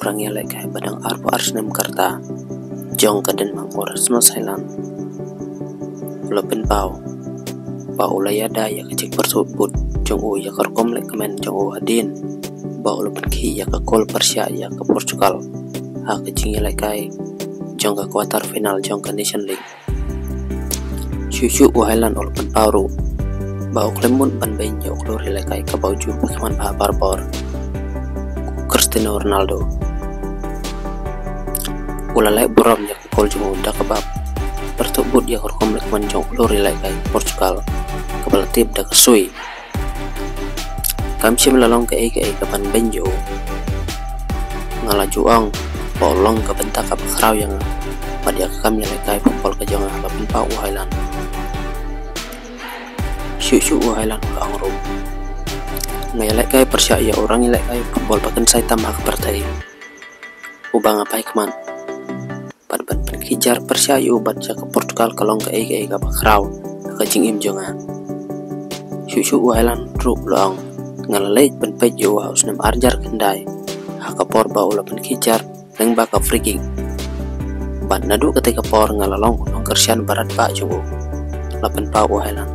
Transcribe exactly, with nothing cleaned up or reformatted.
rangialehkai ba dang arphew ar snem ka rta jong ka Denmark, u Rasmus Højlund, u la pynpaw ba u la ïada ïa ka jingpyrthuh bud jong u ïa ka rukom lehkmen jong u hadien ba u la pynkhih ïa ka kol pyrshah ïa ka Portugal ha ka jingïalehkai jong ka quarter final jong ka Nation League. Shuh shuh u Højlund u la pynpaw ruh ba u khlem mut ban beiñ ïa u khlur ïalehkai kaba u ju pynkhmat bha barabor, u Cristiano Ronaldo. U la leh burom ïa ka kol jong u da kaba pyrthuh bud ïa ka rukom lehkmen jong u khlur ïalehkai Portugal kaba la tip da ka sui. Kam shym la long kaei kaei kaban beiñ ïa u. Nga la ju ong ba u long ka bynta kaba khraw ïa nga bad ïa ka kam ïalehkai football ka jong nga, la pynpaw u Højlund. Shuh shuh u Højlund u la ong ruh, nga ïalehkai pyrshah ïa u rangïalehkai football ba kynsai tam ha ka pyrthei uba nga phai khmat. Bad ban pynkhih jar pyrshah ïa u bad ïa ka Portugal ka long kaei kaei kaba khraw ha ka jingim jong nga. Shuh shuh u Højlund ruh u la ong, nga la leit ban peit ïa u ha u snem ar hajar khyndai ha ka por ba u la pynkhih jar lyngba ka free kick. Bad naduh katei ka por nga la long u nongkyrshan ba radbah jong u, la pynpaw u Højlund.